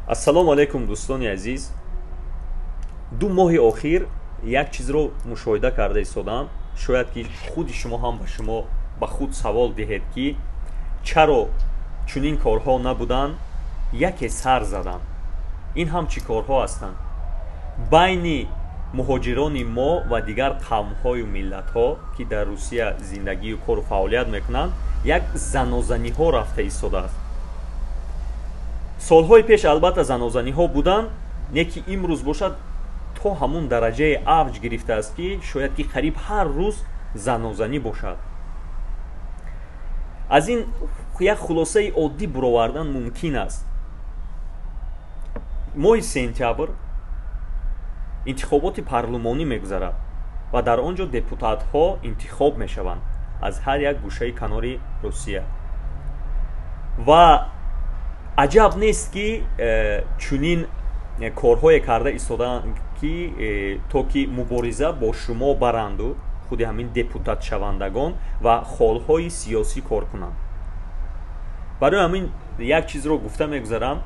Ассалому алайкум, дӯстони азиз. 2 моҳи охир як чизро мушоҳида карда истодам. Шояд ки худи шумо ҳам ба шумо ба худ савол диҳед, ки чаро чунин корҳо набуданд, яке сар заданд. Ин ҳам чӣ корҳо ҳастанд? Байни муҳоҷирони мо ва дигар қавмҳою миллатҳо, ки дар Русия зиндагию кору фаъолият мекунанд, як занозаниҳо рафта истодааст. Солҳои пеш албатта занозаниҳо буданд, не ки имрӯз бошад, то ҳамун дараҷаи авҷ гирифтааст, ки шояд ки қариб ҳар рӯз занозанӣ бошад. Аз ин як хулосаи оддӣ буровардан мумкин аст. Моҳи сентябр интихоботи парлумонӣ мегузарад ва дар он ҷо депутатҳо интихоб мешаванд аз ҳар як гӯшаи канори Русия. Ва аҷаб нест, ки чунин корҳое карда истодаанд, ки то ки мубориза бо шумо баранду худи ҳамин депутатшавандагон ва холҳои сиёсӣ кор кунанд. Барои ҳамин як чизро гуфта мегузарам: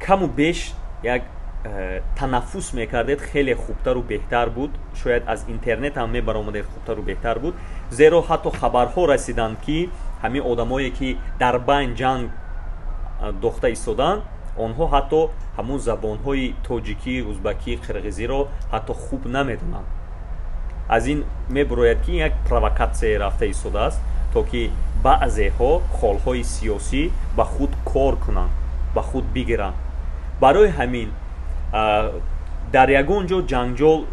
каму беш як танаффус мекардед, хеле хубтару беҳтар буд. Шояд аз интернет ҳам мебаромадед, хубтару беҳтар буд, зеро ҳатто хабарҳо расиданд, ки ҳамин одамое, ки дар байн ҷанг дохта истоданд, онҳо ҳатто ҳамун забонҳои тоҷикӣ, узбакӣ, қирғизиро ҳатто хуб намедонанд. Аз ин мебурояд, ки як провокатсия рафта истодааст, то ки баъзеҳо холҳои сиёсӣ ба худ кор кунанд, ба худ бигиранд. Барои ҳамин дар ягон ҷо ҷанҷол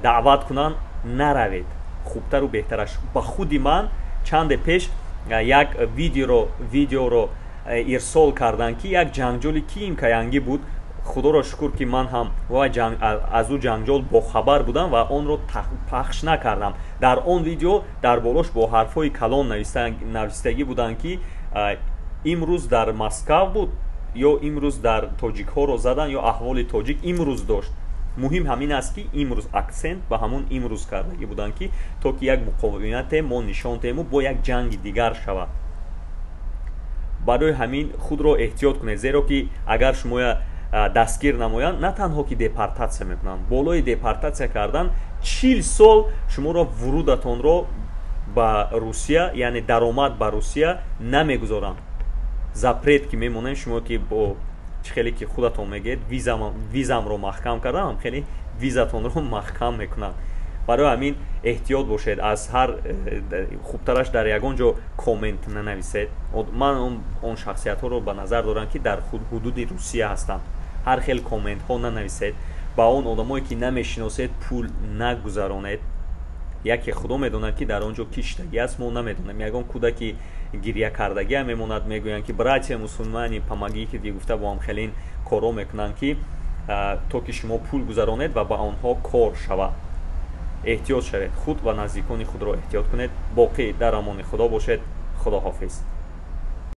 даъват кунанд, наравед, хубтару беҳтараш. Ба худи ман чанде пеш як видеоро ирсол карданд, ки як ҷанҷоли киим каянгӣ буд. Худоро шукр, ки ман ҳам аз ӯ ҷанҷол бохабар будам ва онро пахш накардам. Дар он видео дар болош бо ҳарфҳои калон навистагӣ буданд, ки имрӯз дар Москав буд ё имрӯз дар тоҷикҳоро задан ё аҳволи тоҷик имрӯз дошт. Муҳим ҳамин аст, ки имрӯз, аксент ба ҳамун имрӯз кардагӣ буданд, ки то ки як муқовимате мо нишон диҳему бо як ҷанги дигар шавад. Барои ҳамин худро эҳтиёт кунед, зеро ки агар шумоя дастгир намоянд, на танҳо ки депортатсия мекунанд, болои депортатсия кардан 40 сол шуморо вурудатонро ба Русия, яъне даромад ба Русия намегузоранд, запрет ки мемонем шумо, ки бо чӣ хеле ки худатон мегӯед, визамро маҳкам кардам, хеле визатонро маҳкам мекунанд. Барои ҳамин эҳтиёт бошед. Аз ҳар хубтараш дар ягон ҷо коммент нанависед. Ман он шахсиятҳоро ба назар дорам, ки дар ҳудуди Русия ҳастанд. Ҳар хел комментҳо нанависед, ба он одамое, ки намешиносед, пул нагузаронед. Яке Худо медонад, ки дар он ҷо киштагӣ аст, мо намедонем. Ягон кӯдаки гиря кардагиам мемонад, мегӯянд, ки «Братья мусульмане, помогите» гуфта, бо ҳамхелин корҳо мекунанд, ки то ки шумо пул гузаронед ва ба онҳо кор шавад. Эҳтиёт шавед, худ ва наздикони худро эҳтиёт кунед. Боқӣ дар амони Худо бошед. Худоҳофиз.